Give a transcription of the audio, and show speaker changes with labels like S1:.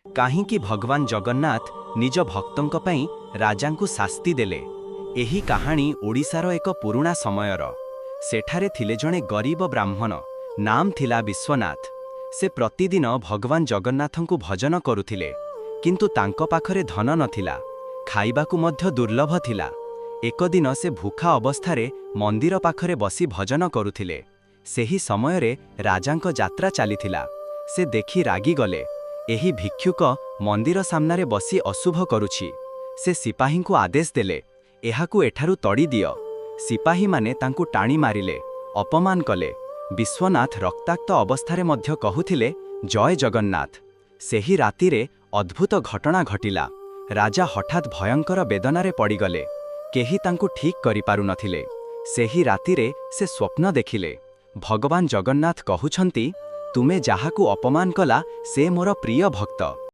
S1: କାହିଁକି ଭଗବାନ ଜଗନ୍ନାଥ ନିଜ ଭକ୍ତଙ୍କ ପାଇଁ ରାଜାଙ୍କୁ ଶାସ୍ତି ଦେଲେ? ଏହି କାହାଣୀ ଓଡ଼ିଶାର ଏକ ପୁରୁଣା ସମୟର। ସେଠାରେ ଥିଲେ ଜଣେ ଗରିବ ବ୍ରାହ୍ମଣ, ନାମ ଥିଲା ବିଶ୍ୱନାଥ। ସେ ପ୍ରତିଦିନ ଭଗବାନ ଜଗନ୍ନାଥଙ୍କୁ ଭଜନ କରୁଥିଲେ, କିନ୍ତୁ ତାଙ୍କ ପାଖରେ ଧନ ନଥିଲା। ଖାଇବାକୁ ମଧ୍ୟ ଦୁର୍ଲଭ ଥିଲା। ଏକ ଦିନ ସେ ଭୁଖା ଅବସ୍ଥାରେ ମନ୍ଦିର ପାଖରେ ବସି ଭଜନ କରୁଥିଲେ। ସେହି ସମୟରେ ରାଜାଙ୍କ ଯାତ୍ରା ଚାଲିଥିଲା। ସେ ଦେଖି ରାଗିଗଲେ, ଏହି ଭିକ୍ଷୁକ ମନ୍ଦିର ସାମ୍ନାରେ ବସି ଅଶୁଭ କରୁଛି। ସେ ସିପାହୀଙ୍କୁ ଆଦେଶ ଦେଲେ, ଏହାକୁ ଏଠାରୁ ତଡ଼ି ଦିଅ। ସିପାହୀମାନେ ତାଙ୍କୁ ଟାଣି ମାରିଲେ, ଅପମାନ କଲେ। ବିଶ୍ୱନାଥ ରକ୍ତାକ୍ତ ଅବସ୍ଥାରେ ମଧ୍ୟ କହୁଥିଲେ, ଜୟ ଜଗନ୍ନାଥ। ସେହି ରାତିରେ ଅଦ୍ଭୁତ ଘଟଣା ଘଟିଲା। ରାଜା ହଠାତ୍ ଭୟଙ୍କର ବେଦନାରେ ପଡ଼ିଗଲେ। କେହି ତାଙ୍କୁ ଠିକ୍ କରିପାରୁନଥିଲେ। ସେହି ରାତିରେ ସେ ସ୍ୱପ୍ନ ଦେଖିଲେ, ଭଗବାନ ଜଗନ୍ନାଥ କହୁଛନ୍ତି, ତୁମେ ଯାହାକୁ ଅପମାନ କଲା, ସେ ମୋର ପ୍ରିୟ ଭକ୍ତ।